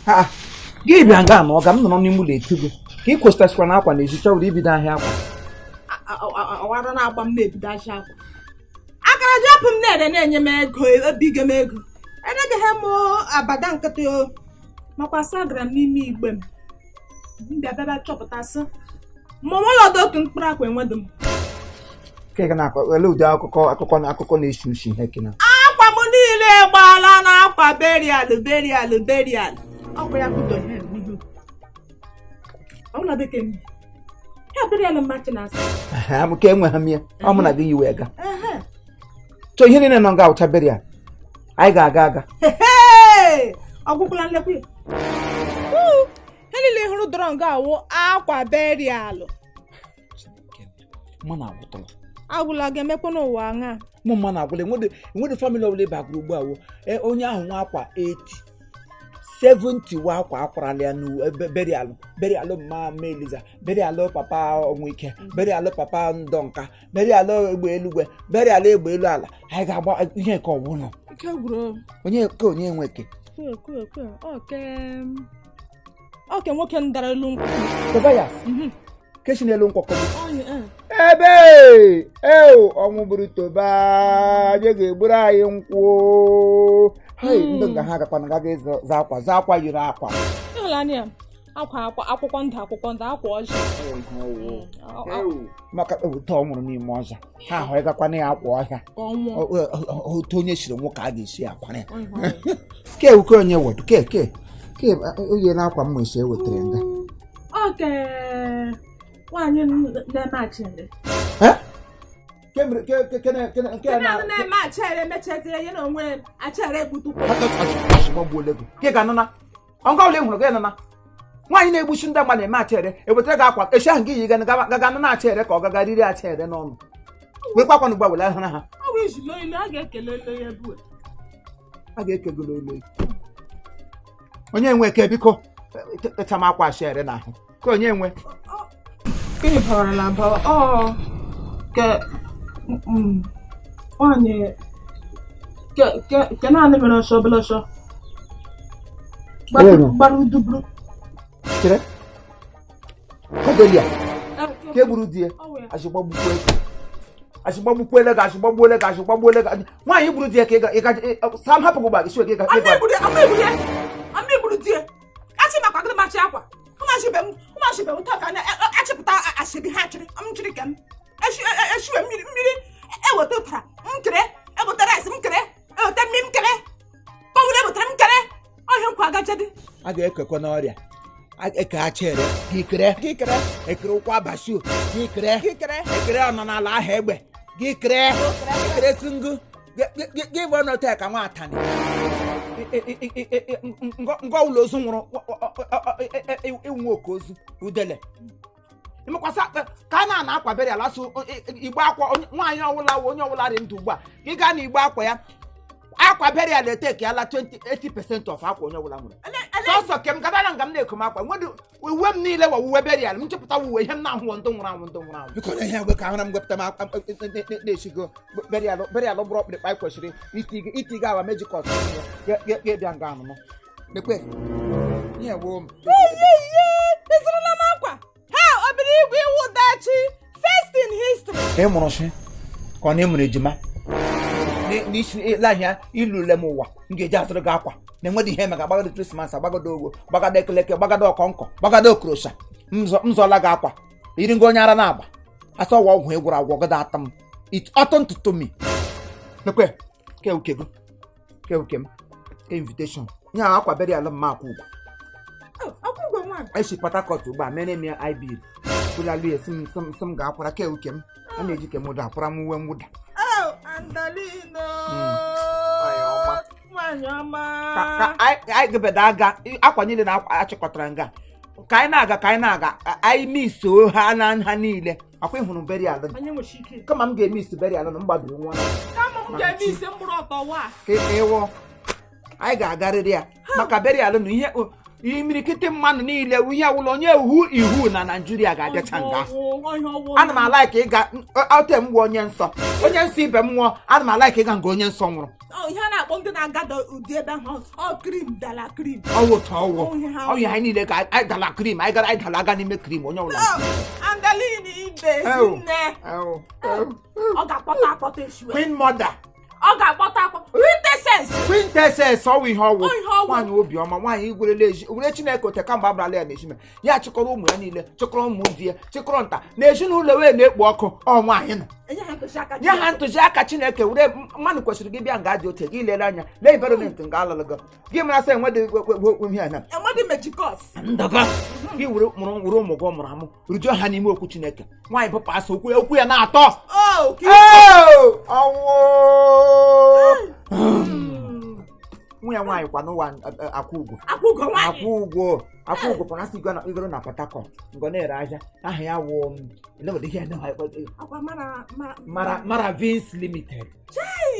Ha, gị bịa nga na ọga m nọrọ n'ime ụlọ etu gị ka ị kwesịtasịkwa na akwa na-ezi chọwụrụ ibido ahịa akwa. Ọwara na-agba m na-ebido ahịa akwa akara jepụ m na-ere na-enye m ego, ebigo m ego, erebeghị m abada nkịtị o. Makwa sị agara m n'ime igbe m, m bịa bịa chọpụtasị ma ọnwelọdụ otu mkpụrụ akwa enwedo m. Ka ị ga na-akọ ele ụdị akụkọ akụkọ na akụkọ na-esi usi ihe kina. Akwa m niile gbaala na akwa burial, burial, burial. Ọkwa ya kudo ihe n'ihu ọbụla bekee m ya burial mmachi na asị. Amụ ka enwe ha mie ọ mụ na gị yiwe ga chọọ ihe niile nọ nga awụcha burial anyị ga-aga aga. Hey! Ọgwụkwụla nlekwa ya. Ihe niile ị hụrụ dọrọ nga awụ akwa burial. Mụ na agwụtụla. Agwụla ga-emekwa n'ụwa aṅa. Mụ mma na agwụla enwede family ọbụla ebe agụrụ ugbu a wụ onye ahụ nwa akwa 80 70 wa akwa akwarala ya n'ebe burial, burial mma mma Eliza, burial papa Onwike, burial papa Ndọnka, burial egbe eluigwe, burial egbe elu ala. Anyị ga-agba ihe nke ọwụnụ. Ike gwụrụ. Onye ke onye nweke. Kwe kwe kwe oke oke nwoke m dara elu nkwụ. Tobias keshi n'elu nkwọkọ. Onye ebe eo ọnwụ gburu Toba, anyị ga-egburu anyị nkwụ. Hei, ndị nga ha agakwana gaga ịza akwa, za akwa yiri akwa. Ịhụla ya akwa akwa akwụkwọ ndụ, akwụkwọ ndụ, akwa ọjị. Maka otu ọ nwụrụ n'ime ọzọ ha ahụ ịgakwana ya akwa ọhịa. Ka ọ nwụọ. Otu onye siri nwụ ka a ga-esi akwana ya. Ke uke onye wọdụ ke ke ke onye na-akwa mma esi ewetara nga. Oke nwaanyị na-eme achịrị. Eh? Ke mere ke ke ke ke nke Ndị na ahụ na-eme achịrị emechazie ya na onwe achịrị egbutukwa. Agbagbuola ego ka ị ga-anana ọngọ ọbụla ị hụrụ gị nana nwaanyị na-egbuchi ndị mmadụ na-eme achịrị ewetara gị akwa esi ahụ gị yi ga gaga nana achịrị ka ọ gaga riri achịrị n'ọnụ wekwa akwa n'ugbu a were hara ha. Ọ bụ iji loo ilu a ga-ekele elu ya ebu. A ga-ekegolo elu onye nwe ke biko techa m akwa achịrị n'ahụ ka onye nwe. Gịnị bawarala abawa? Ọ ke nwaanyị ke ke ke naanị mere ọsọ obele ọsọ. Onye nwe? Gbara uduburu. Chere Cordelia ka e gburu di ya. Ọ wụ ya. Achịgbagbukwe ego achịgbagbukwele gị, achịgbagbuole gị, achịgbagbuole gị. Nwaanyị gburu di ya ka ị ga ị ga sam hapụ gị ugbu a gị si gị ga Ama egburu ama egburu ya. Ama egburu di ya. Achị makwa gịnị machi akwa. Ụmụachibe m ụmụachibe m taa ka na achịpụta ashebi ha chịrị m chịrị ka m. Eshi eshiwe mmiri mmiri eweta ụtara m kere eweta rice m kere eweta mmiri m kere. Kpọwụrụ ewetara m kere. Ọhịa nkwa agajadị. A ga-ekekwa n'ọrịa eke achere gị kere Gị kere. Ekere ụkwụ abashu gị kere Gị kere. Ekere ọnọ n'ala ahụ egbe gị kere ekere singu gị bụ ọnọtọ ka nwa atani ngọ ụlọ ozu nwụrụ ịnwe oke ozu udele ịmakwasị ka a na-ana akwa bere ala so igbe akwa nwaanyị ọwụla onye ọwụla dị ndụ ugbu a ị gaa na igbe akwa ya akwa burial eteki ala 20 80% of akwa onye ọbụla nwere sọsọ ke m gadara nga m na-eko m akwa nwedị uwe m niile wa uwe burial m chepụta uwe ihe m na-ahụ ndụ nwụrụ anwụ ndụ nwụrụ anwụ biko na ihe ka ahụra m gwepụta m akwa na-esigo burial burial bụrụ ọkpụrịkpa anyị kwesịrị itiga awa mejikọt ga-ebịa nga anụnụ lekwe ihe wo m. Ịzụrụla m akwa ha obere igwe iwu dachi first in history. Ka ị mụrụ shi ka ọ na ịmụrụ ejima n'isi lahịa ilule m ụwa m ga-eji azụrụ gị akwa na enwedị ihe maka gbagado Christmas agbagado ogo gbagado ekeleke gbagado ọkọnkọ gbagado okorosha m zọla gị akwa iri ngo onye ara na-agba asa ọwa ọgwụ ịgwụrụ agwọ gọda ata m it ọtọ ntutu mi mekwe ke uke gị ke uke m ke invitation nye ahụ akwa burial m ma akwụ ụgwọ. Akwụ ụgwọ nwaanyị. Esi Port Harcourt ugbu a mere m ya ib ụlalụ ya si m ga-akwara ke uke m a na-eji ke m ụda akwara m uwe mwụda. Oh, Andalino. Nwaanyị ọma. Nwaanyị ọma. Ka anyị gabeda aga akwa niile na akwa achịkọtara nga ka anyị na-aga ka anyị na-aga anyị misoo ha na ha niile akwa ịhụrụ burial Anyị nwechi ike. kama m ga-emisi burial na m gbabiri nwa. Kama m ga-eme ise mkpụrụ ọtọ wa. Ka ịwụ anyị ga-agarịrị ya maka burial na ihe Imirikiti mmadụ niile, ihe awụla onye hu ihu na Naijiria ga-abịacha nga ahụ. Ana m a-like ịga ote m gwa onye nsọ, onye nsọ ibe m nwụọ, ana m a-like ịga nga onye nsọ nwụrụ. Ọ, ihe a na-akpọ ndị na-agada ụdị ebe ahụ, ọ cream dala cream. Ọwụ ụtọ ọwụ. Ọ, ihe ha. Ọwụ ihe anyị niile ka anyị dala cream, anyị gara, anyị dala aga n'ime cream onye ọbụla. Andalin ibe. Ew. Nne. Ew, ew. Ọ ga-akpọta akpọta eshiwe. Queen mother. Ọ ga-akpọta akpọ quintessence. Quintessence, ọwụ ihe ọwụ. Ọ, ihe ọwụ. Nwaanyị obiọma, nwaanyị igwerele ezi were Chineke ote kamgbe abrala ya na-ejime ya, chịkọrọ ụmụ ya niile, chịkọrọ ụmụ di ya, chịkọrọ nta na ezinụlọ wee na-ekpo ọkụ. Ọ nwaanyị nọ. Enye ha ntụziaka. Nye ha ntụziaka Chineke were mmadụ kwesịrị gị bịa nga dị ote gị lere anya, lee environment nga alụlụ gị, gị mara sị enwedị ihe na Enwedị mejikọs. Ndọgọ gị were mụrụ, were ụmụ gị mụrụ amụ rijuo ha n'ime okwu Chineke. Nwaanyị bụ pasọ, okwu okwu ya na-atọ. O ka. Ee, ọnwụ nwunye nwaanyị kwa n'ụwa akwa ugo. Akwụgo nwaanyị. Akwa ugo, akwa ugo pụrụ asị igoro na Port Harcourt ngọ na-ere ahịa, aha ya wụ ihe Akwa mara mara Mara Vince Limited,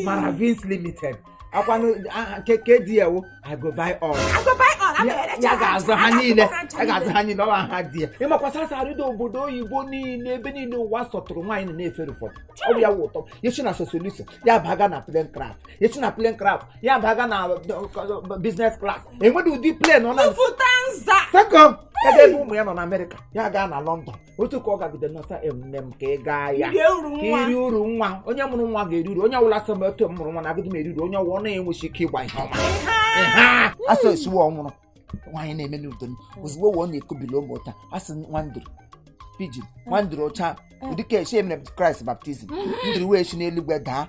Mara Vince Limited. Akwanụ aha ke di ya wụ I go buy all. Agụba ọ na Ya ya ga-azụ ha niile, ya ga-azụ ha niile. Ọwa ha di ya ịmakwa sasa arịdo obodo oyibo niile, ebe niile ụwa sọtụrụ, nwaanyị nọ na-efere ụfọdụ. Ọ bụ ya wụ ụtọ yechi na sosialism, ya baga na plane craft, yechi na plane craft, ya baga na business class. Enweghị ụdị plane ọ na Lufthansa. Second, ebe ụmụ ya nọ na Amerịka, ya gaa na London. Otu ka ọ gagide nọsa nne m ka ị gaa ya. Rie uru ka nwa. iri uru nwa. Onye mụrụ nwa ga-eri uru. Onye ọbụla sị m otu m mụrụ nwa na agụdị m eri uru, onye ọwụ ọ na-enwechi ike ịgba ihe ọma. Ịha asị esiwo ọnwụrụ nwaanyị na-eme n'udo m ozugbo wee ọ na-ekubili ụmụ ụta asị nwanduru pidgin, nwanduru ụcha ụdịka esi emere Kraịst baptism, nduru wee si n'eluigwe daa,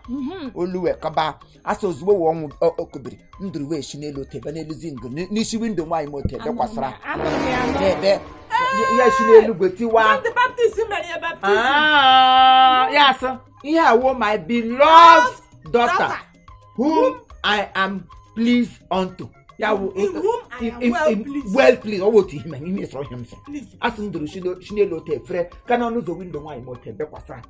olu wee kaba asị ozugbo wee ọnwụ o kubiri, nduru wee si n'elu otu ebe n'elu zinc n'isi window nwaanyị m otu ebe kwasara n'ebe ya si n'eluigwe tiwa. John the Baptist mere ya baptizim. Ah, ya sị ihe a wo my beloved daughter whom I am pleased unto. Ya wụ In whom I am well pleased. Well pleased. Ọ wụ otu ihe mere ihe sọrọ ihe m sọ. Please. Asị nduru si n'elu otu efere ka n'ọnụ ụzọ window nwaanyị m otu ebe kwasara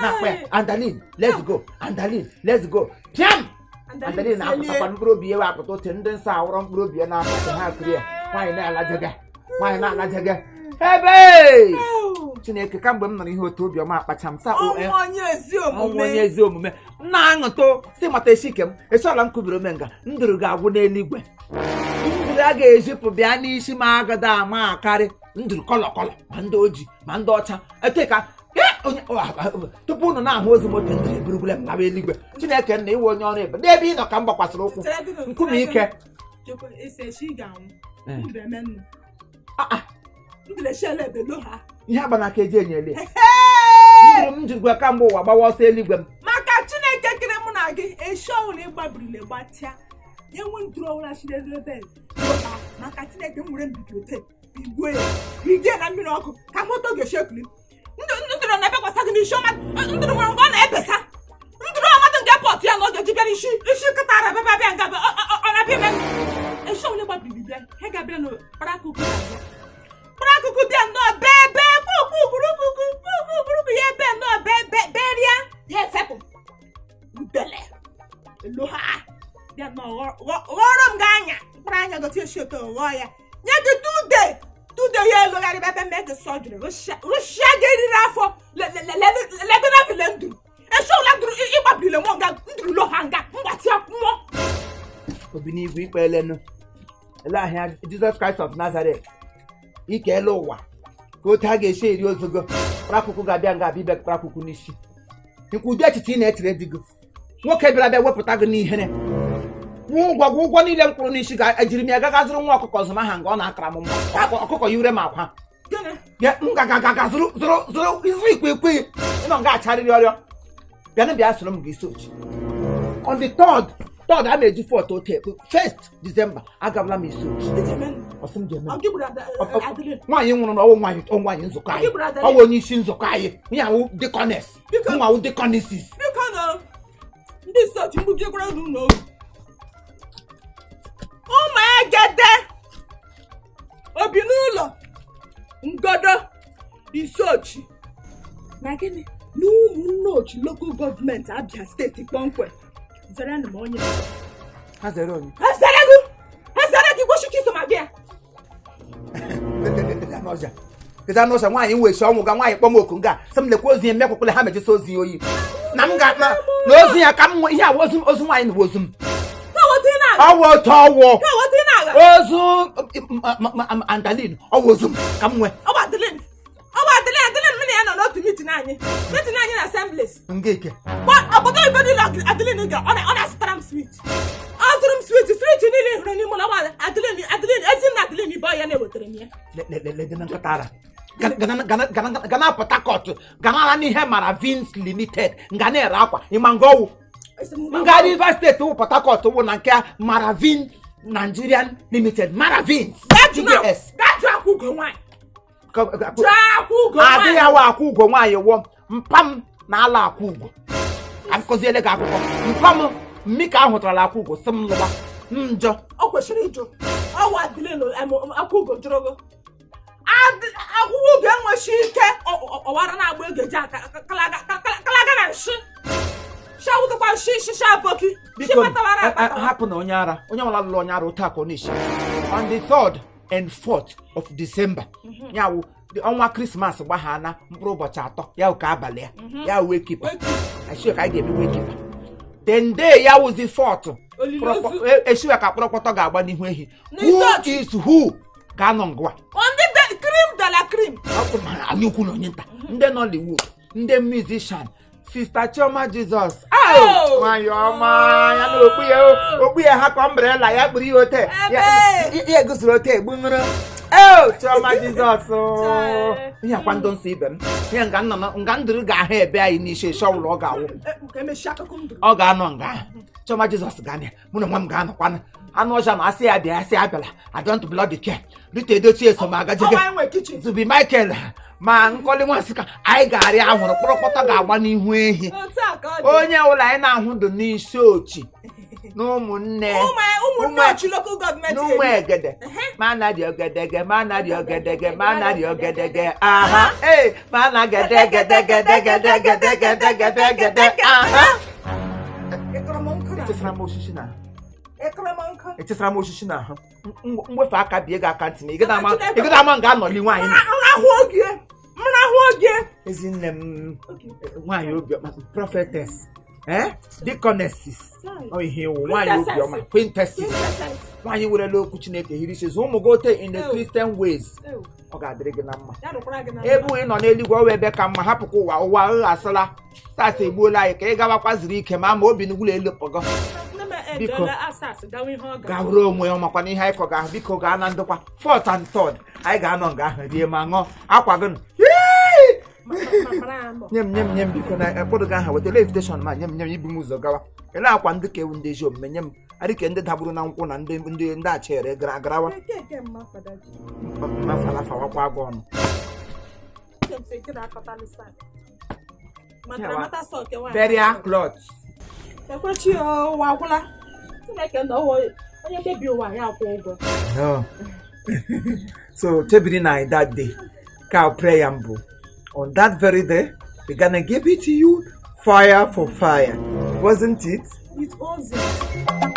na-akpa ya, "Andalin, let's go. Andalin, let's go." Piam! Andalin na-apụtakwa mkpụrụ obi ya wee apụta otu ndị nsọ awụrọ mkpụrụ obi ya na-apụta ha kiri ya. Nwaanyị na-alajega, nwaanyị na-alajega ebe Chineke kamgbe m nọrọ ihe otu obiọma akpacha m sa o. Ọnwụ onye ezi Ọnwụ onye omume. Ezi omume m na-aṅụtụ si mata esi ike m esi ọla m kubiri omenga nduru ga-agwụ n'eluigwe, nduru a ga-ezipụ bịa n'isi m agada ama akarị nduru kọlọ kọlọ, ma ndị ojii ma ndị ọcha ete ka onye tupu unu na-ahụ ozu moto nduru eburugule m lawa eluigwe. Chineke nna, iwe onye ọrụ ebe n'ebe ị nọ ka m gbakwasịrị ụkwụ nkume ike. Chekwa esi echi ị ga-anwụ. Eh. Nduru eme nnu. Ah, ah, Nduru eshiela ebe lo ha. Ihe agbanaka eji enyele nduru m jirigwa kamgbe ụwa gbawa ọsọ eluigwe m. Maka Chineke kere mụ na gị, eshi ọhụrụ ịgbabirila gbatịa nye nwe nduru ọhụrụ chiri elu ebe lo ha. Maka Chineke m were mbibi ote bigwe ya rigie na mmiri ọkụ ka moto ga-esi ekuli nduru na-ebekwasa gị n'isi ọma. Nduru nwere mgbe ọ na-ebesa nduru ọmadụ nke pọtụ ya na ọ ga-eji bịa n'isi isi kịtara ebe bịa nga ọ na-abịa ebe eshi ọhụrụ ịgbabiri bịa ha ga-abịa na kparakụkụ ga-abịa kparakụkụ bịa nnọọ bee bee kpuku kurukuku kpuku kuruku ya ebe nnọọ bee bee beria ya efepụ udele elu ha bịa nnọọ ghọrọ m gị anya mkpụrụ anya gote esi oto ghọọ ya nye gị tude tude ya elogharịba ebe mee gị sọjiri rụshịa gị eriri afọ legonabile nduru esi ụla nduru ịgbabirile nwa nga nduru lo ha nga mgbatị mmụọ. Obi n'igwe ikpe elenu ele ahịa Jizọs Kraịst of Nazareth ike elu ụwa ka otu a ga-esi eri ozugo kparakụkụ ga-abịa nga abịa ibe kparakụkụ n'isi nke ụdị echiche ị na-echere di gị nwoke bịara bịa wepụta gị n'ihere kwụọ ụgwọ gị ụgwọ niile m kwụrụ n'isi ga-ejiri m ya gaga zụrụ nwa ọkụkọ zụma ha nga ọ na-akara m mma ọkụkọ yiwere m akwa. Gịnị? Bịa m ga zụrụ zụrụ zụrụ zụrụ ikwe ikwe ịnọ nga acharịrị ọrịọ bịanụ bịa soro m gị isi ochi on the third a na-eji fourth otu ekpe 1st December agabala m isi ochi. Ije mee nụ. Ọsị m ga-eme. Ọ gị gburu Adeline? Nwaanyị nwụrụ na ọwụ nwaanyị ọ nwaanyị nzukọ anyị. Gị gburu Adeline? Ọwụ onye isi nzukọ anyị, onye awụ deaconess. Biko. Nwa awụ deaconesses. Biko nọ ndị isi otu mgbujekwara n'ụlọ ogu ụmụ egede obi n'ụlọ ngodo isochi na gịnị na ụmụnne ochi local government Abia State kpọmkwem zere m onye. Ha zere onye? Ha zere gị, ha zere gị gbochichi iso ma bịa. Anụ ọhịa, kedu anụ ọhịa? Nwaanyị wee si ọnwụ ga nwaanyị kpọm oku nga sị m lekwa ozu ya, mmekwakwala ha mejisi ozu ya oyi na m ga na na ozu ya ka m nwe ihe a ozu ozu nwaanyị na ozu m. Ka wote ị na-aga. Ọwụ otu ọwụ. Ka wote ị na-aga. Ozu andalin, ọwụ ozu m ka m nwee. Ọ bụ Adeline. Ọ bụ Adeline. Adeline mụ na ya nọ n'otu meeting anyị na assemblies. Nga ike. Obodo oyibo niile Adeline ga ọ na-azụtara m sweet. Ọ zụrụ m sweet, sweet niile ị hụrụ n'ime ụlọ, ọ bụ Adeline, Adeline Ezinna, Adeline ibe ya na-ewetara m ya. Ledena nkata ara. Gana Port Harcourt, gana n'ihe Maravins Limited nga na-ere akwa ịma nga ọwụ nga Rivers State wụ Port Harcourt wụ na nke Maravin Nigerian Limited, Maravins. Gaa jụ na- GS. Gaa jụọ akwụ ugo nwaanyị. Jụọ akwụ ugo Adịghị nwaanyị. awa akwụ ugo nwaanyị wụọ mpa m na-ala akwụ ugo ka m kụziele gị akụkọ mpa m mmi ka ahụtara akwụ ugo sị m lụwa m njọ. Ọ kwesịrị ịjụ ọwa Adeline akwụ ugo jụrụ gị. Akwụkwọ ugo enwechi ike ọwara na-agba ego eji aka kalaga na nshi shawụtụkwa nshi shisha aboki Biko, shipatawara akpatawa. Hapụ na onye ara, onye ọbụla lụrụ onye ara otu a ka ọ na-esi. On the 3rd and 4th of December, ya wụ the ọnwa Krismas gbaghana mkpụrụ ụbọchị 3, ya wụ ka abalị ya ya wụ wakekeeper esiwe ka anyị ga-eme wakekeeper. Then day ya wụzi fourth. Olili ozu. Esiwe ka kpọrọkpọtọ ga-agba n'ihu ehi. N'isi Who ọchị. is who ga-anọ ngwa. Ọ ndị cream de la cream. Ọ bụ ma anyị ukwu na onye nta, ndị Nollywood, ndị musician, Sister Chioma Jesus. Oh! Nwanyị ọma ya na okpu ya, okpu ya ha ka umbrella ya kpuru ya ote ya. Ebe! Ya egosiri ote egbuṅụrụ. Oh, Chioma Jesus! Ihe akwa ndụ nsọ ibe m, ihe nga nọ nga ndụrụ ga-ahụ ebe anyị n'isi esi ọwụla ọ ga-awụ. Ka emechi akụkọ ndụ. Ọ ga-anọ nga ahụ. Chioma Jesus ga-anọ ya, mụ na nwa m ga-anọkwanụ. Anụ ọcha ma asị ya bịa, asị ya bịala, I don't bloody care. Rita Edochie so ma agajege. Ọwa anyị nwe kitchen. Zubi Michael ma Nkọli Nwansịka, anyị ga-arịa ahụrụ kpọrọkpọtọ ga-agba n'ihu ehi. Otu a ka ọ dị. Onye ọbụla anyị na-ahụ ndụ n'isi ochi na ụmụnne. Ụmụnne ochi local government N'ụmụ area. Egede ma na dị ogedege, ma na dị ogedege, ma na dị ogedege, aha ee, ma na gede gede gede gede gede gede gede gede, aha. Ịkọrọ m nkụ na Echesara m osisi na Ịkọrọ m nkụ. Echesara m osisi na ahụ mwefe aka bie gị aka ntị na ị gịda ama nga anọli nwaanyị na Nrahụ oge, nrahụ oge. Ezinne m, nwaanyị obiọma, prophetess, eh, deaconesses, ọ ihe iwu nwaanyị obiọma, quintesses, nwaanyị werela okwu Chineke hiri isi ụmụ gị ote in the Christian ways. Ọ ga-adịrị gị na mma. Ya rụkwara gị na Ebe ị nọ n'eluigwe, ọwa ebe ka mma. Hapụkwa ụwa, ụwa aghasịla sas egbuola anyị ka ị gawakwa zuru ike ma obi n'ugwula elu pọgọ. Nne m. Biko. Ejela asas gawa ihe ọ ga. Gawuru onwe ya makwa n'ihe anyị kọga ahụ. Biko, gaa na ndokwa fourth and third, anyị ga-anọ nga ahụ rie ma ṅụọ akwa gị nụ. Yee! Nye m, nye m, nye m, biko, na ekpụrụ gị aha wetara invitation ma nye m, nye m ibu m ụzọ gawa ele akwa ndị ka ewu ndị ezi omume nye m adịka ndị dagburu na nkwụ na ndị achere gara garawa. Keke mma fada ji. Mafalafawakwa agụ ọnụ. Kemse ike na-akọta lisa. Yawa. Mata sọ ke nwaanyị. Burial cloth. Ekwechi ụwa agwụla. Chineke na ọwụ onye mebi ụwa ya akwụ ụgwọ. No. So chebiri na that day ka prayer mbụ, on that very day we gonna give it to you fire for fire, wasn't it? It owes it.